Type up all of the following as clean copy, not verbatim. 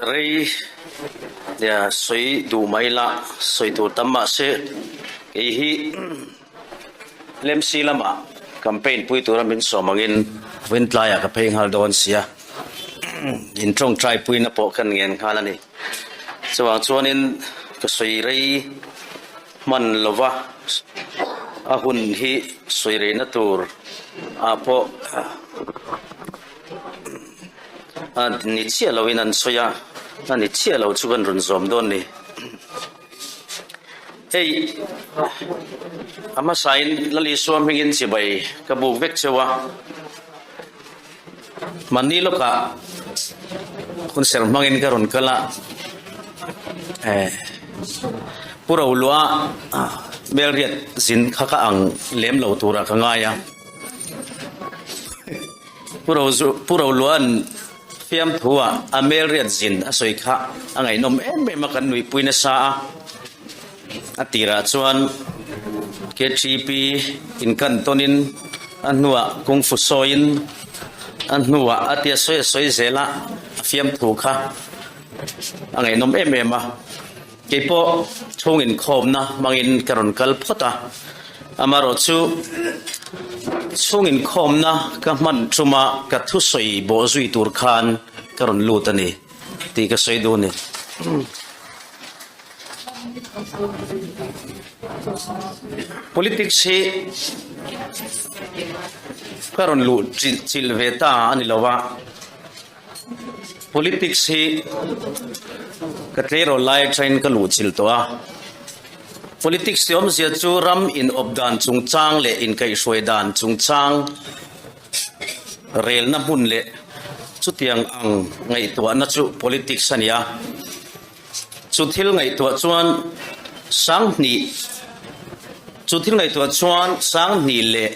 Rei nia sawi duh mai la, sawi tur tam mah se kei hi LMC lamah campaign pui tura min sawm angin Wintlaiah ka phei nghal dawn sia, in tawngtai puina pawh kan ngen nghal a ni. Chuvang chuanin ka sawi rei hman lova a hun hi sawi reina tur ah pawh A ni chiah loin an sawi a, a ni chiah lo chu kan rawn zawm dawn ni. Hei a hmasain Lalisua hmingin chibai ka buk vek cheu a, mahni lawkah hun ser hmangin ka rawn kal a, eh Pu Rolua Melriat zin kha ka ang lem lo turah ka ngai a. Pu Roluan fiamthua a melriat zin a sawi kha a ngaihnawm em em a, kan nuihpui nasa a. A tirah chuan KTP inkan tawnin a hnuah kungfu sawiin a hnuah a tia sawi a sawi zel a, a fiamthu kha a ngaihnawm em em a. Keipawh chhung inkhawmna hmangin ka rawn kal phawt a, amaherawhchu chhung inkhawmna ka hman tuma ka thusawi bawh zui tur khan ka rawn lut a ni tih ka sawi duh a ni. Politics hi ka rawn luh chilh ve ta a ni lo a. Politics hi ka tleirawl lai atangin ka luh chilh tawh a. Politics tih awmzia chu ram inawp dan chungchang leh inkaihhruai dan chungchang relna hmun leh chutiang ang ngaihtuahna chu politics a ni a. Chu thil ngaihtuah chuan sanghnih chu thil ngaihtuah chuan sanghnih leh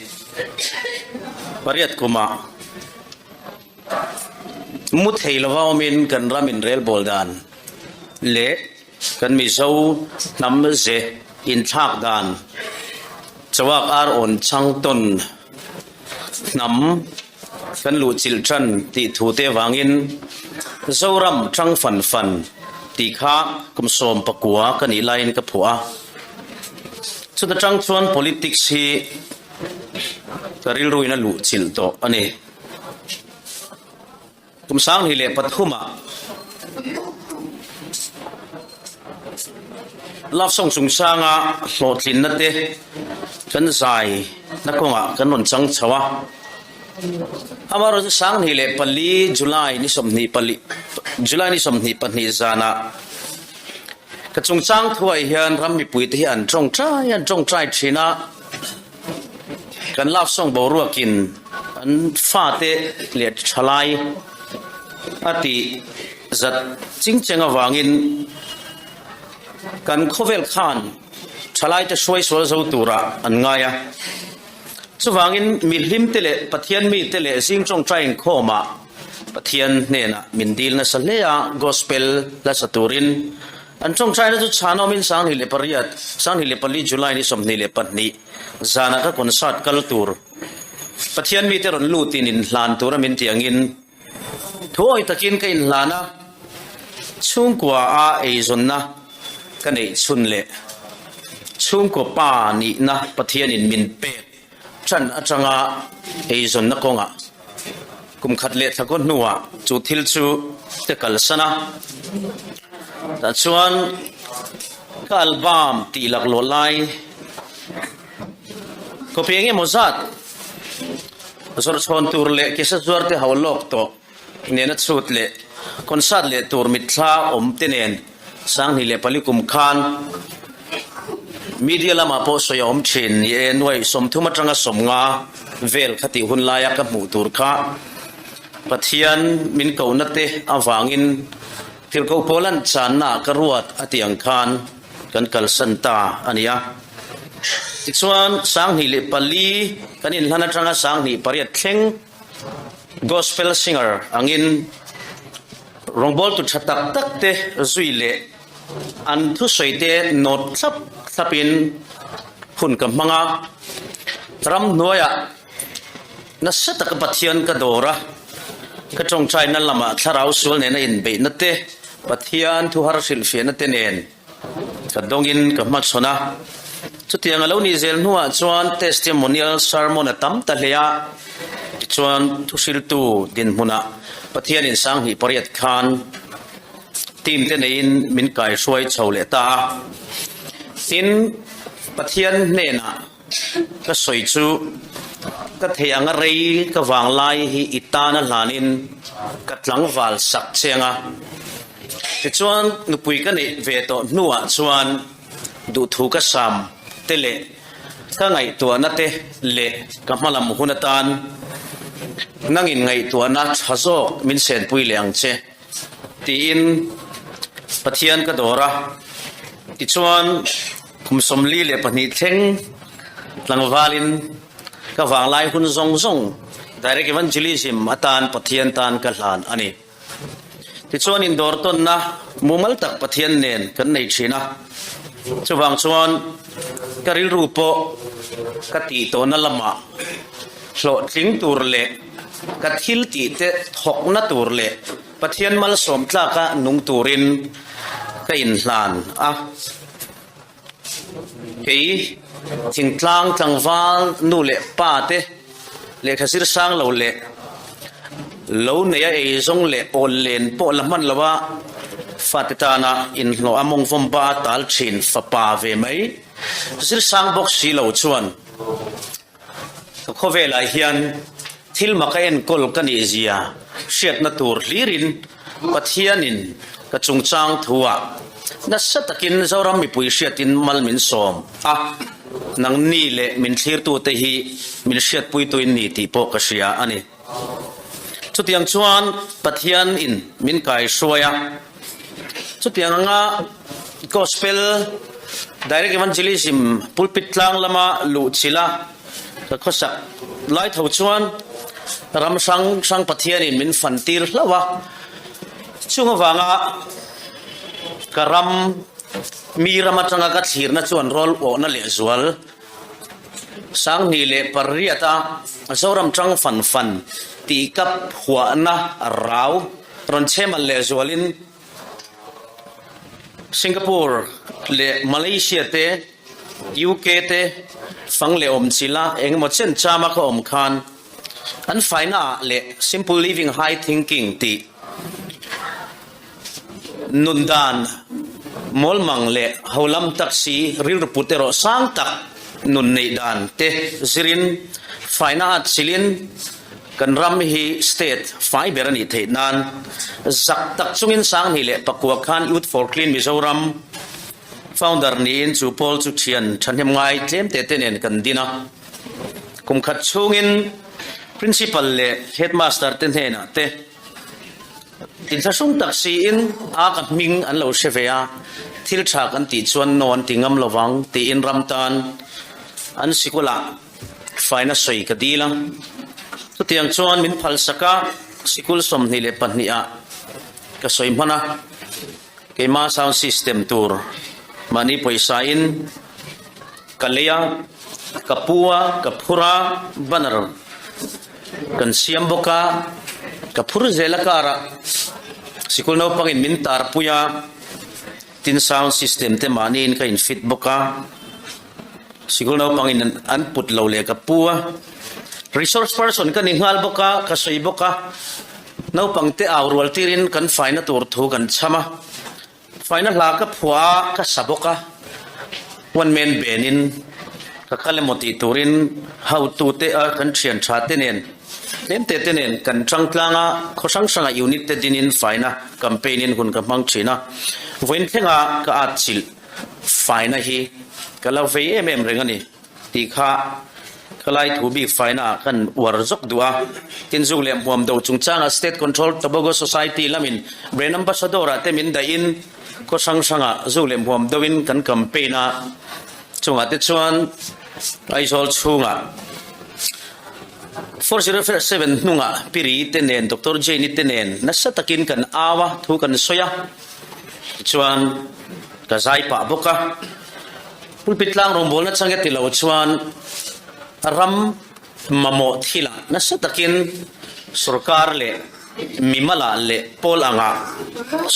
pariat kumah Mu thei lova awmin kan ram inrelbawl dan leh kan Mizo hnam ze inthlak dan chawak ar awn chang tawn hnam kan luhchilh tan tih thu te avangin Zoram tang fan fan tih kha kum 19 ka nih laiin ka phuah a. Chuta tang chuan politics hi ka rilruin a luhchilh tawh a ni. Kum 2003 ah Love Song chungchanga hlawhtlinna te kan zai na kawngah kan rawn chang chho a. Amaherawhchu 2004 July ni 24 July ni 22 zanah ka chungchang thuai hian ram mipuite hi an tawngtai an tawngtai thin a. Kan love song boruakin an fate leh thalai a tih zat ching cheng avangin kan khawvel khan thalaite hruai sual zo turah an ngai a. Chuvangin mihlim te leh Pathian mite leh zing tawngtai inkhawmah Pathian hnenah min dil nasa hle a, gospel hla sa turin An tawngtaina chu chhanawmin 2008, 2004 July ni 22 zanah ka concert kal tur Pathian mite rawn lutin inhlan tura min tih angin thuawi takin ka inhlan a, chhungkua a eizawnna ka neih chhun leh chhungkua pa nihna Pathianin min pek ṭan aṭanga eizawnna kawngah kum khat leh thla kaw hnuah chu thil chu ka kalsan a. Tah chuan ka album tih laklawh lai copy eng emaw zat zawrh chhawn tur leh kisa zuar te ho lawk tawh nena chhut leh concert leh tur mitthla awm te nen 2004 kum khan media lamah pawh sawi a awm thin ni e, nuai 30 atanga 50 vel kha tih hun laia ka hmuh tur kha Pathian min kohna te avangin thilkoh pawl an channa ka ruat a tih ang khan kan kalsan ta a ni a. Tichuan 2004 kan inhlan atanga 2008 thleng Gospel singer angin rawngbawltu tha tak tak te zui leh an thusawi te nawt thlap thlapin hun ka hmang a. Ramhnuaiah nasa taka Pathian ka dawr a, ka tawngtaina lamah thlarau sual nena inbeihna te. Pathian thu har hrilhfiahna te nen ka dawngin ka hmachhawn a. Chutiang a lo nih zel hnuah chuan testimonial sermon a tam ta hle a, tichuan thuhriltu dinhmunah Pathianin 2008 khan team te neiin min kaihruai chho leh ta a. Tin, Pathian hnenah ka sawi chu ka thei anga rei ka vang lai hi i tana hlanin ka tlangval sak che anga. Tichuan nupui ka neih ve tawh hnuah chuan duhthu ka sam te leh ka ngaihtuahna te leh ka hmalam hun atan nangin ngaihtuahna tha zawk min senpui leh ang che tiin Pathian ka dawr a. Tichuan kum 42 thleng tlangvalin ka vanglai hun zawng zawng Direct Evangelism atan Pathian tan ka hlan a ni. Tichuan indawr tawnna mumal tak Pathian nen kan nei thin a, chuvang chuan ka rilru pawh ka tih tawhna lamah hlawhtling tur leh ka thil tih te thawkna tur leh Pathian malsawm tlaka nung turin ka inhlan a. Kei thingtlang tlangval nu leh pa te lehkha zir sang lo leh lo neia eizawng leh awl len pawh la hman lo a, fate tana inhlawh a mawngvawm ba a tal thin fapa ve mai zir sang bawk si lo chuan Ka khawvelah hian thil mak a enkawl ka nih zia hriatna tur hlirin Pathianin ka chungchang thuah nasa takin Zoram mipui hriatin mal min sawm a, nangni leh min thlirtute hi min hriatpuituin ni tih pawh ka hria a ni. Chutiang chuan Pathianin min kaihruai a. Chutiang anga Gospel Direct Evangelism pulpit tlang lama luh chilh a ka khawsak lai tho chuan ram hrang hrang Pathianin min fan tir hlauh a. Chung avanga ka ram mi ram atanga ka thlirna chuan rawl awhna lehzual 2008 a Zoram tang fan fan tih ka phuahna rau rawn chhemal lehzualin Singapore leh Malaysia te, UK te fang leh awm chila engemaw chen chama ka awm khan an faina ah leh simple living high thinking tih Nun dan mawlmang leh holam tak si rilru put erawh sang tak nun neih dan te zirin faina at chilin kan ram hi state fai ber a nih theih nan zak tak chungin 2009 khan Youth for Clean Mizoram founder niin chu pawl chu thian thahnem ngai tlem te te nen kan din a. Kum khat chhungin Principal leh Headmaster te hnenah te Inthlahrung tak siin a ka hming an lo hre ve a, thil tha kan tih chuan no an ti ngam lo vang tiin ram tan an sikulah faina sawi ka dil a. Chutiang chuan min phalsak a, sikul 22 ah ka sawi hman a, keima sound system tur mahni pawisa in ka lei a, ka pu a, ka phur a, banner Kan siam bawk a, ka phur zel a car ah sikul naupangin min tar pui a, tin sound system te mahniin ka in fit bawk a, sikul naupangin an put lo leh ka pu a, resource person ka ni nghal bawk a, ka sawi bawk a, naupang te au rual tirin kan faina tur thu kan chham a, Faina hla ka phuah a, ka sa bawk a, one man band in ka kal emaw tih turin hotute a kan thian tha te nen tlem te te nen kan tang tlang a, khaw hrang hranga unit te dinin faina campaign in hun ka hmang thin a, vawiin thlenga ka at chilh faina hi ka lo vei em em reng a ni. Tih kha ka lai thu bik faina ah kan uar zawk duh a. Tin zuk leh hmuam do chungchangah State Control Tobacco Society lamin Brand Ambassador ah te min daih in khaw hrang hrangah zuk leh hmuam do in kan campaign a. Chungah te chuan Aizawl chhungah 4057 hnungah Piri te nen Doctor Jane-i te nen nasa takin kan au a, thu kan sawi a. Tichuan ka zai pah bawk a. Pulpit tlang rawngbawlna chang e ti lo chuan ram mamawh thilah nasa takin sorkar leh. Mimala leh pawl anga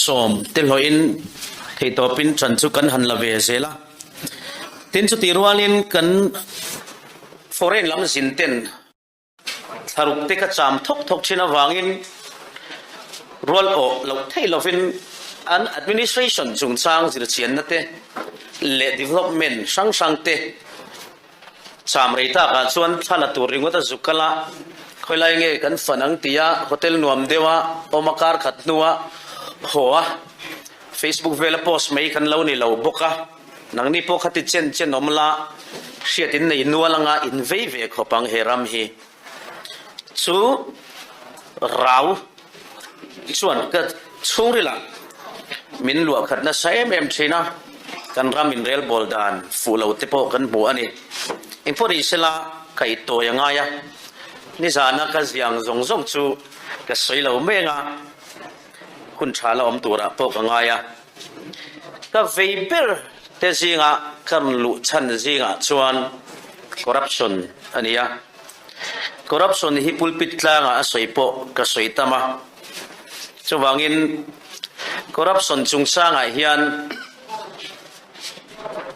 sawm te hlawhin theihtawpin ṭan chu kan han la ve zel a. Tin, chutih rualin kan foreign lam zin ten thlaruk te ka cham thawk thawk thin avangin rual awh loh theih lovin an administration chungchang zirchianna te leh development hrang hrang te Cham rei takah chuan thla la tur ringawt a zuk kal a, khawilai nge kan fan ang tia hotel nuam deuha awm a kar khat hnua haw a, Facebook vela post mai kan lo ni lo bawk a, nangni pawh khati chen chen awm la hriat in nei nual anga in vei ve khawp ang he ram hi chu rau chuan ka chhungrilah min luah khat nasa em em thin a, kan ram inrelbawl dan fuh lo te pawh kan hmu a ni. Engpawh ni sela kaih tawi a ngai a, nizana ka ziang zawng zawng chu ka sawi lo mai anga hun tha la awm turah pawh ka ngai a. Ka vei ber te zingah ka rawn luh chhan zingah chuan corruption a ni a. Corruption hi pulpit tlangah a sawi pawh ka sawi tam a. Chuvangin corruption chungchangah hian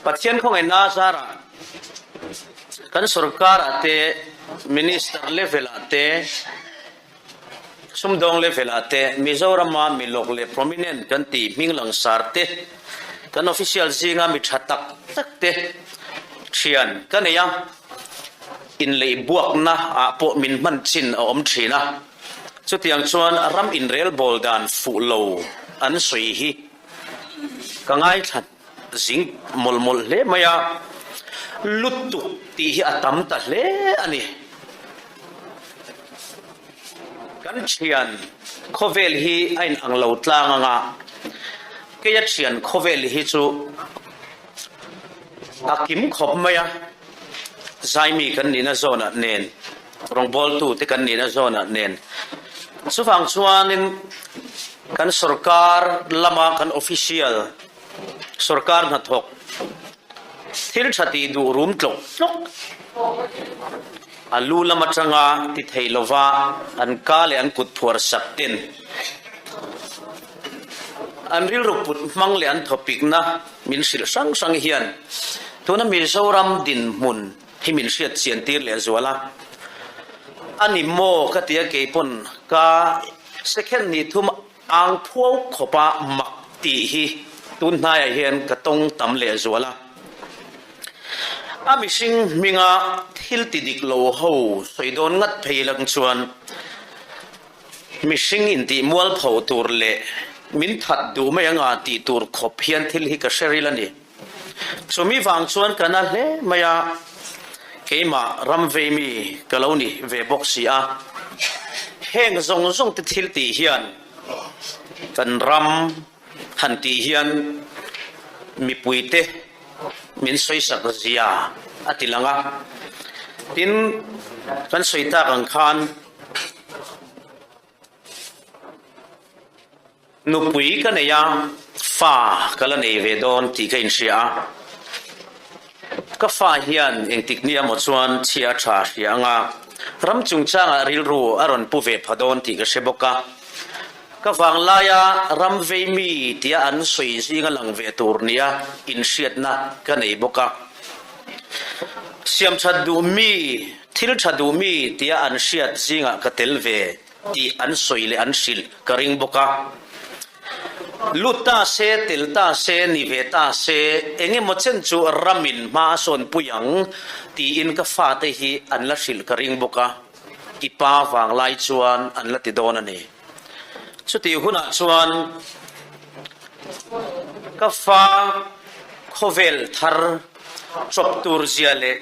Pathian khawngaihna zarah kan sorkarah te, minister level-ah te, Sumdawng level ah te Mizorama mi lawk leh prominent kan tih hming langsar te, kan official zinga mi tha tak tak te thian ka nei a, inleih buakna ah pawh min hman chin a awm thin a, chutiang chuan ram inrelbawl dan fuh lo an sawi hi ka ngaithla zing mawlh mawlh hle mai a, lutuk tih hi a tam ta hle a ni. Kan thian khawvel hi a inang lo tlang anga, keia thian khawvel hi chu a kim khawp mai a, zaimi kan nihna zawnah nen, rawngbawltute kan nihna zawnah nen. Chuvang chuanin kan sorkar lama kan official, sorkar hnathawk thil tha tih duh rum tlawk tlawk, A lu lam atanga ti thei lova an ka leh an kut phuar sak ten an rilru put hmang leh an thawpikna min hrilh hrang hrang hian tuna Mizoram dinhmun hi min hriat chian tir leh zual a. A ni maw ka ti a keipawn ka second ni thum ang phuau khawpa mak tih hi tun hnaiah hian ka tawng tam leh zual a. A mihring hminga thil ti dik lo ho sawi dawn ngat phei lang chuan mihring intih mualpho tur leh min that duh mai anga tih tur khawp hian thil hi ka hre ril a ni. Chumi vang chuan ka na hle mai a, keimah ram vei mi ka lo ni ve bawk si a. Heng zawng zawng te thil tih hian kan ram han tih hian mipuite min sawisak zia a ti lang a. Tin, kan sawi tak ang khan Nupui ka nei a, fa ka la nei ve dawn tih ka inhria a. Ka fa hian engtik nia maw chuan chhia a tha hria anga ram chungchangah rilru a rawn pu ve pha dawn tih ka hre bawk a. Ka vanglaia ram vei mi tia an sawi zinga lang ve tur nia inhriatna ka nei bawk a. Siamthat duh mi, thil tha duh mi tia an hriat zingah ka tel ve. Tih an sawi leh an hrilh ka ring bawk a. Lut ta se, tel ta se, ni ve ta se, eng emaw chen chu ramin hma a sawn pui ang tiin ka fate hi an la hrilh ka ring bawk a, i pa vang lai chuan an la ti dawn a ni. Chutih hunah chuan ka fa khawvel thar chawp tur zia leh,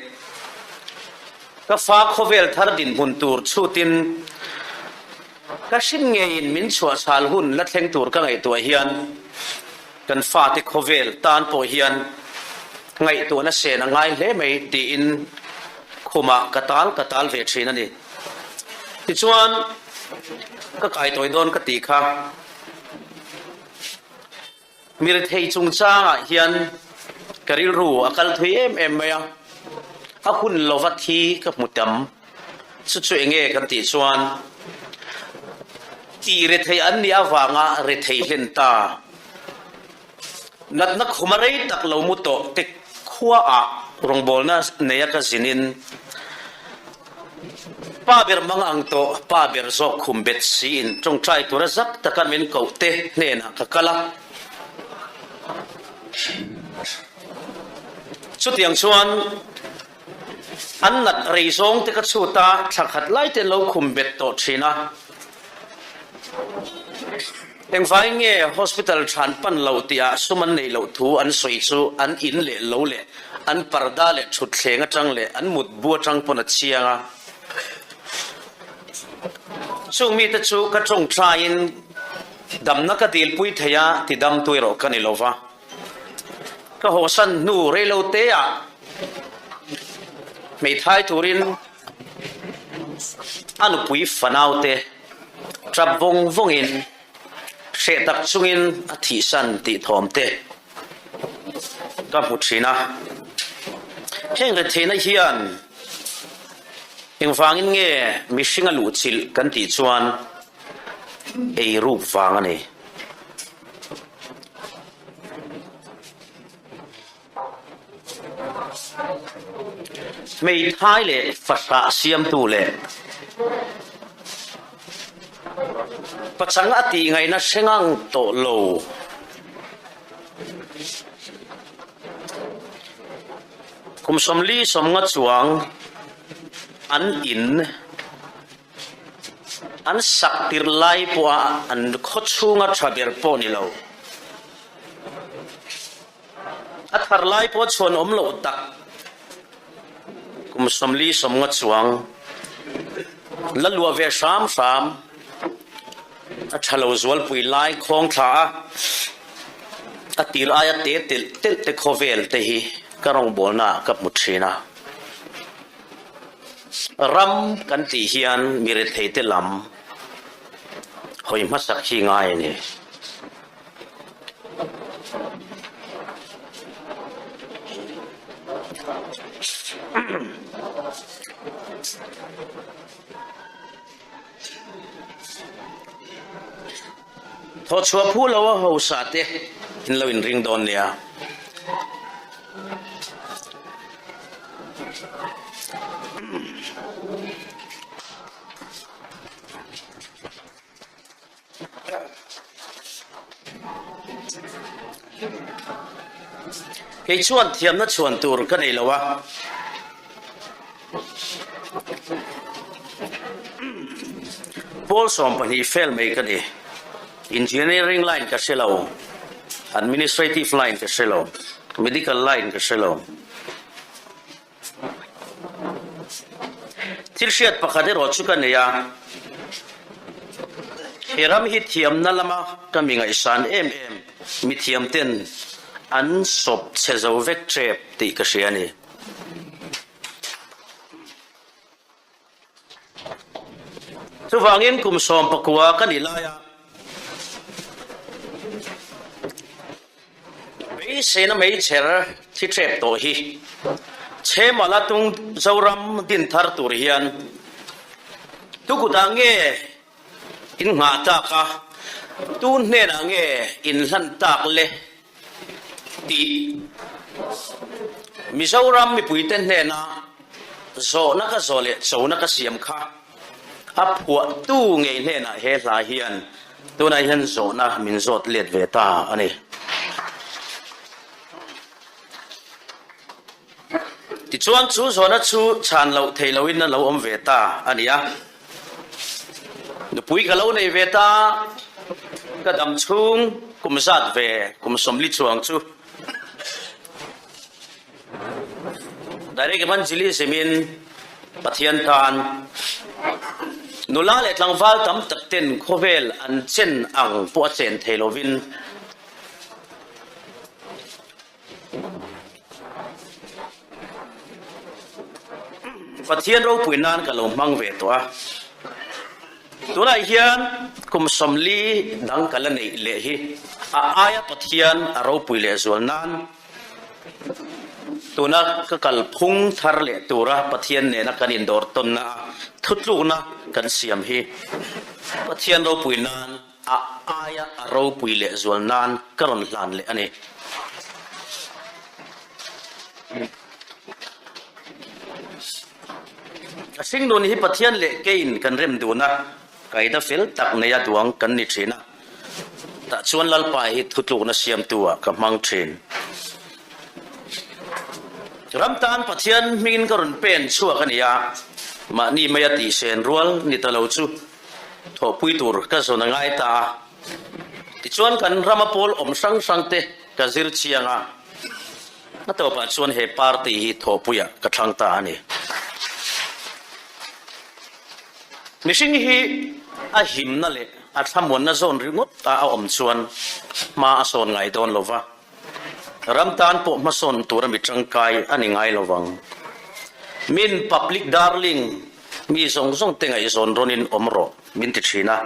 Ka fa khawvel thar dinhmun tur chhutin ka hrin ngeiin min chhuahchhal hun la thleng tur ka ngaihtuah hian kan fate khawvel tan pawh hian ngaihtuahna sen a ngai hle mai tiin khumah ka tal ka tal ve thin a ni. Tichuan ka kaitawi dawn ka tih kha. Mirthei chungchangah hian ka rilru a kal thui em em mai a, a hun lova thi ka hmu tam. Chu chu enge kan tih chuan. Tih rethei an nih avanga rethei hlen ta. Natna khuma rei tak lo mu tawh te khuaah rawngbawlna neia ka zinin pa ber mang ang tawh pa ber zawk khum bet siin tawngtai tura zak taka min koh te hnenah ka kal a. Chutiang chuan an nat rei zawng te ka chhut a, thla khat lai te an lo khum bet tawh thin a. Engvai nge hospital than pan loh tihah sum an neih loh thu an sawi chu an in leh lo leh an parda leh thutthleng atang leh an mutbu atang pawn a chiang a. Chung mite chu ka tawngtaiin damna ka dilpui thei a ti damtu erawh ka ni lo va. Ka hawsan hnu reilo teah hmeithai turin a nupui fanaute Tap vawng vawngin, hreh tak chungin a thihsan tih thawm te ka hmu thin a. Heng retheihna hian engvangin nge mihring a luhchilh kan tih chuan eiruk vang a ni. Hmeithai leh fahrah siamtu leh pachang a tih ngaihna hre ngang tawh lo. Kum 40 50 chuang an in an sak tir lai pawha an khawchhunga tha ber pawh ni lo. A thar lai pawh chhuan awm loh tak kum 40 50 chuang la luah ve hram hram a tha lo zualpui lai khawng thla a, a tir aia te telh telh te khawvel te hi ka rawngbawlna ah ka hmu thin a. Ram kan tih hian mi rethei te lam hawi hmasak hi ngai a ni. Thawhchhuah phu lo a hausa te in lo inring dawn nia. Kei chuan thiamna chhuan tur ka nei lo a. Pawl 12 fail mai ka ni. Engineering line ka hre lo, administrative line ka hre lo, medical line ka hre lo. Thil hriat pakhat erawh chu ka nei a, he ram hi thiamna lama ka mi ngaihsan em em mithiam ten an sawp chhe zo vek tep tih ka hria a ni. Chuvangin kum 19 ka nih laia beiseina meichher thi tep tawh hi Chhemala tung Zoram din thar tur hian tukutah nge in nghah tak a, tun hnenah nge in hlan tak le tih Mizoram mipuite hnena zawhna ka zawh leh chona ka siam kha a phuahtu ngei hnenah he hla hian tunah hian zawhna min zawt let ve ta a ni. Tichuan chu zawhna chu chhan loh theih lohin a lo awm ve ta a ni a. Nupui ka lo nei ve ta, ka dam chhung kum zat ve kum 40 chuang chu Direct Evangelism in Pathian tan nula leh tlangval tam tak ten khawvel an chen ang pawh a chen thei lovin Pathian ropui nan ka lo hmang ve tawh a, tunah hian kum 40 dang ka la neih leh hi a aia Pathian a ropui leh zual nan tuna ka kalphung thar leh tura Pathian nena kan indawr tawnna a thutlukna kan siam hi. Pathian ropui nan a aia a ropui leh zual nan ka rawn hlan leh a ni. A hringnun hi Pathian leh keiin kan rem dun a, kaida fel tak neia duang kan ni thin a. Tah chuan Lalpa hi thutlukna siamtu ah ka hmang thin. Ram tan Pathian hmingin ka rawn pen chhuak a ni a, mahni maia tihsen rual ni ta lo chu thawhpui tur ka zawn a ngai ta a. Tichuan kan rama pawl awm hrang hrang te ka zir chiang a, a tawpah chuan he party hi thawhpuiah ka thlang ta a ni. Mihring hi a himna leh a thlamuanna zawn ringawt a a awm chuan hma a sawn ngai dawn lo va, ram tan pawh hmasawn tura mi tangkai a ni ngai lo vang. Min public darling mi zawng zawng te ngaihzawn rawnin awm rawh min ti thin a.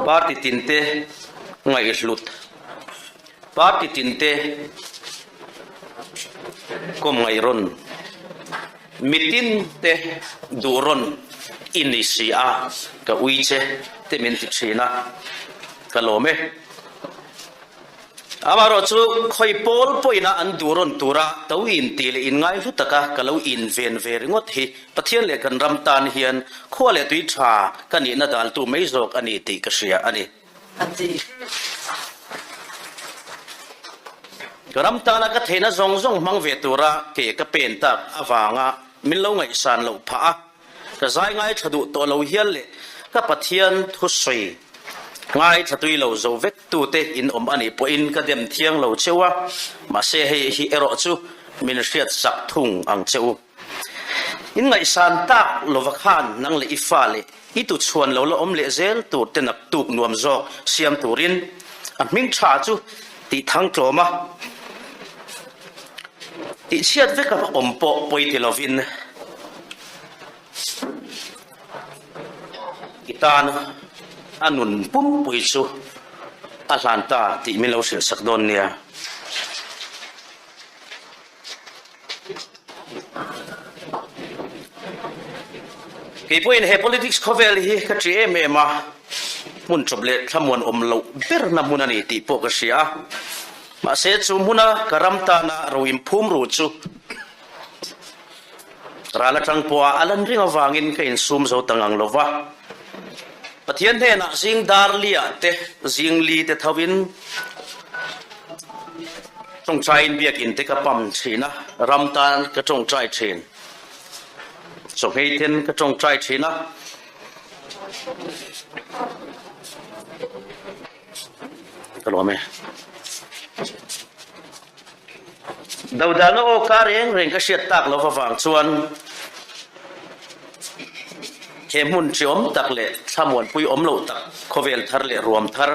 Party tinte ngaihhlut, party tinte kawm ngaihrawn. Mitin te duh rawn i ni si a, ka ui che te min ti thin a, ka lawm e. Amaherawh chu khawi pawl pawhin a an duh rawn tura to in tih leh in ngai hlu taka ka lo in ven ve ringawt hi Pathian leh kan ram tan hian khua leh tui tha ka nihna daltu mai zawk a ni tih ka hria a ni. a ti. Ka ram tana ka theihna zawng zawng hmang ve tura ke ka pen tak avanga min lo ngaihsan loh phah a, ka zai ngaithla duh tawh lo hial leh ka Pathian thusawi ngaithla tui lo zo vek tute in awm anih pawhin ka dem thiang lo cheu a, mahse hei hi erawh chu min hriatsak thung ang che u. In ngaihsan tak lova khan nang leh i fa leh i tu chhuan lo la awm leh zel tur te naktuk nuam zawk siam turin a hming tha chu tih thang tlawm a, tih chhiat vek a awm pawh pawi ti lovin i tan a nun pumpui chu a hlan ta tih min lo hrilh sak dawn nia. Kei pawhin he politics khawvel hi ka ṭi em em a, hmun chawp leh thlamuan awm loh berna hmun a ni tih pawh ka hria a. Mahse chu hmuna ka ram tana ro inphum ru chu ral aṭang pawha a lan ring avangin ka insum zo ta ngang lo va. Pathian hnenah zing dar liah te, zing li te thovin tawngtaiin biakinn te ka pam thin a, ram tan ka tawngtai thin, chawhmei ten ka tawngtai thin a. Ka lawm e. Dodalna aw ka reng reng ka hriat tak lo avang chuan he hmun ṭiawm tak leh thlamuanpui awm loh tak khawvel thar leh ruam thar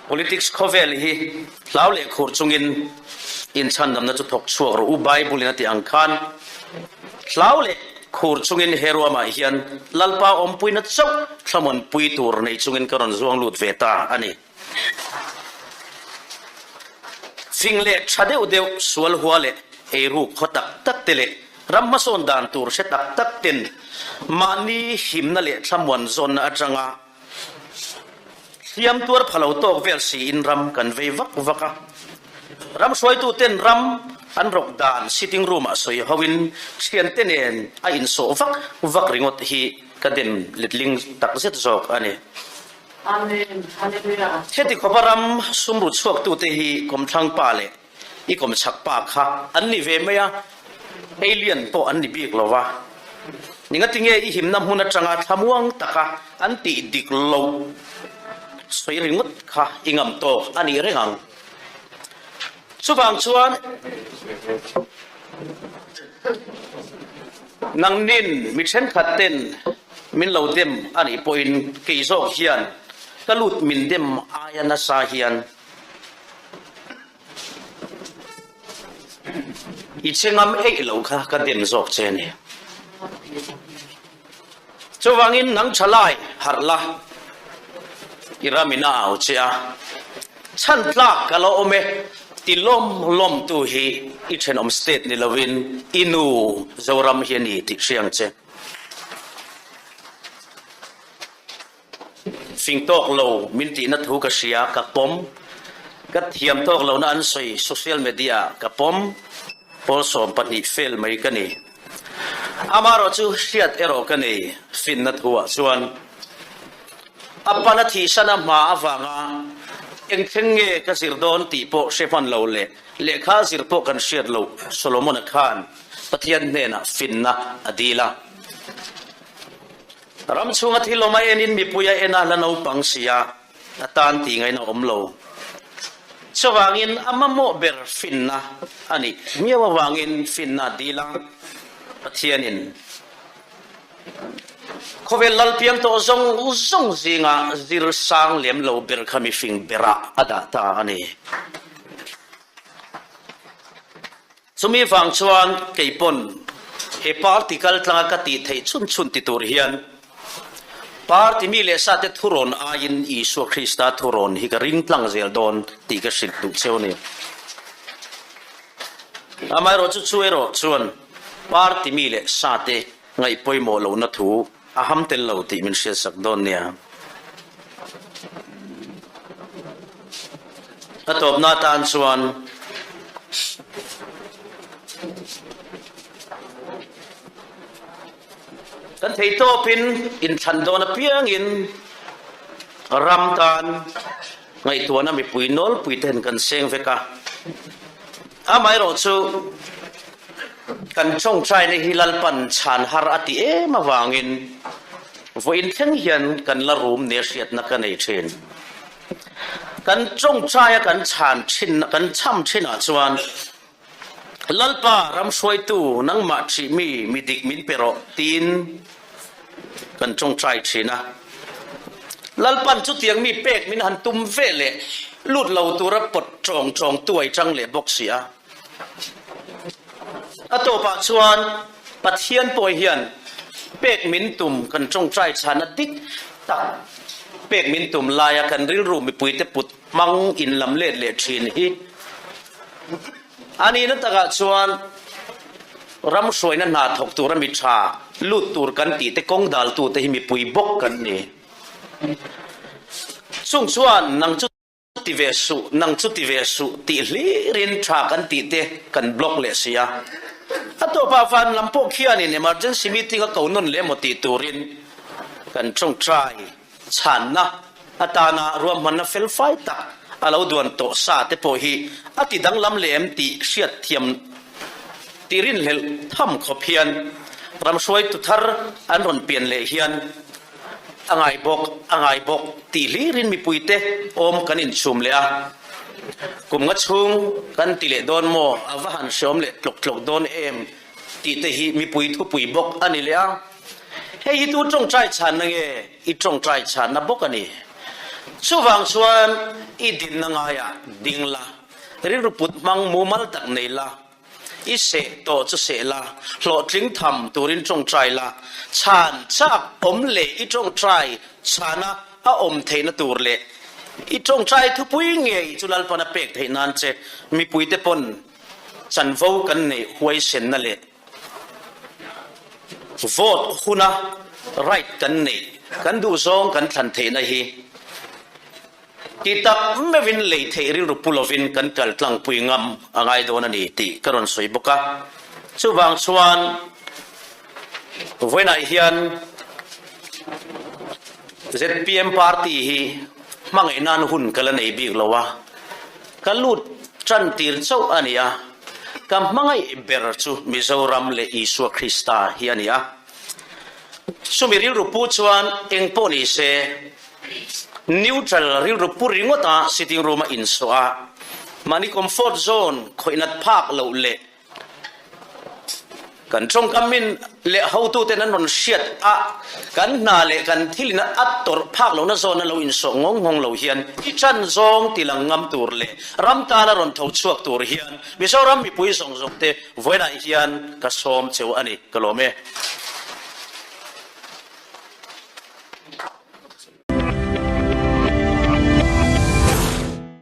politics khawvel hi hlau leh khur chungin inchhandamna chu thawk chhuak rawh u Bible in a tih ang khan hlau leh khur chungin he ruamah hian Lalpa awmpuina chauh thlamuanpui tur nei chungin ka rawn zuang lut ve ta a ni. Fing leh tha deuh deuh sual hua leh eiruk khaw tak tak te leh ram hmasawn dan tur hre tak tak ten mahni himna leh thlamuan zawnna atanga hliam tuar pha lo tawk vel siin ram kan vei vak vak a. Ram hruaitu ten ram an rawk dan sitting room ah sawi ho in thiante nen a insawh vak vak ringawt hi ka dem letling takzet zawk a ni. Amen. Hallelujah. Heti khawpa ram sumru chhuaktute hi kawmthlang pa leh i kawmchhak pa kha an ni ve mai a, alien pawh an ni bik lo va. Ningatinge i himna hmun atanga thlamuang taka an tih dik loh sawi ringawt kha i ngam tawk a nih reng ang. Chuvang chuan nangnin mi thenkhat ten Min lo dem a nih pawhin kei zawk hian ka lut min dem aia nasa hian i che ngam eih lo kha ka dem zawk che a ni. Chuvangin nang tha lai harh la, i ramin a au che a, chhan tlak ka lo awm e ti lawm lawmtu hi i thenawm state ni lovin i nu Zoram hi a ni tih hriang che. Fing tawk lo min tihna thu ka hria, ka pawm. Ka thiam tawk lohna an sawi social media ah ka pawm. Pawl 12 fail mai ka ni. Amaherawhchu hriat erawh ka nei finna thu ah chuan a pan a thihsan a hma avanga eng thleng nge ka zir dawn tih pawh hre hman lo leh lehkha zir pawh kan hriat loh Solomon-a khan Pathian hnenah finna a dil a. Ram chhunga thil awm a enin mipui a en a la naupang si a, a tan tih ngaihna awm lo. Chuvangin a mamawh ber finna a nih miau avangin finna a dil a, Pathianin khawvel lalpiang tawh zawng zawng zinga zir sang lem lo ber kha mifing berah a dah ta a ni. Chumi vang chuan kei pawn he party kal tlanga ka tih theih chhun chhun ti tur hian party mi leh sate thurawn aiin Isua Krista thurawn hi ka ring tlang zel dawn tih ka hrilh duh cheu a ni. Amaherawhchu chu erawh chuan party mi leh sate ngaih pawimawh lohna thu a ham tel lo tih min hriatsak dawn nia. A tawpna atan chuan kan theihtawpin inthlan dawn apiangin ram tan ngaihtuahna mipui nawlpui ten kan seng vek a. Amaherawhchu kan tawngtaina hi Lalpan chhan har a ti em avangin vawiin thleng hian kan la rum nia hriatna ka nei thin. Kan tawngtaia kan chhan thin kan cham thinah chuan Lalpa ram hruaitu nangmah thih mi mi dik min pe rawh tiin kan tawngtai thin a. Lalpan chutiang mi pek min han tum ve leh lut lo tura pawt tawng tawng tuai chang leh bawk si a. A tawpah chuan Pathian pawh hian pek min tum kan tawngtai chhana dik tak pek min tum laia kan rilru mipuite put hmang in lam let leh thin hi a nihna takah chuan ram hruaina hna thawk tura mi tha lut tur kan tih te kawng daltute hi mipui bawk kan ni. Chung chuan nang chu ti ve suh, nang chu ti ve suh tih hlirin tha kan tih te kan block leh si a. A tawpah van lam pawh khianin emergency meeting a ko nawn leh emaw tih turin kan tawngtai chhanna atana ruahmanna fel fai tak a lo duan tawh sa te pawh hi a ti danglam leh em tih hriat thiam tih rinhlelh tham khawp hian ram hruaitu thar an rawn pian leh hian A ngai bawk, a ngai bawk tih hlirin mipuite awm kan inchhum leh a. Kum nga chhung kan ti leh dawn maw, a va han hreawm leh tlawk tlawk dawn em tih te hi mipui thupui bawk a ni leh a. Hei hi tu tawngtai chhanna nge i tawngtai chhanna bawk a ni. Chuvang chuan i dinna ngaiah ding la, rilru put hmang mumal tak nei la, I seh tawh chu seh la, hlawhtling tham turin tawngtai la, chhan chak awm leh i tawngtai chhana a awm theihna tur leh i tawngtai thupui ngei chu Lalpan a pek theih nan che mipuite pawn chanvo kan neih huaisenna leh vote huna right kan neih kan duhzawng kan thlan theihna hi Ti tak meuhin lei theih rilru pu lovin kan kal tlangpui ngam a ngai dawn a ni tih ka rawn sawi bawk a. Chuvang chuan vawiinah hian zpm party hi hmangaih nan hun ka la nei bik lo a, ka lut tan tir chauh a ni a, ka hmangaih ber chu Mizoram leh Isua Krista hi a ni a. Chumi rilru pu chuan eng pawh ni se, Neutral rilru pu ringawt a sitting room a insawh a, mahni comfort zone khawih nat phak loh leh kan tawngkam min leh hotuten an rawn hriat a, kan hna leh kan thil in a tawrh phak lohna zone a lo insawh ngawng ngawng lo hian i chan zawng ti lang ngam tur leh ram tana rawn tho chhuak tur hian Mizoram mipui zawng zawng te vawiinah hian ka sawm cheu a ni, ka lawm e.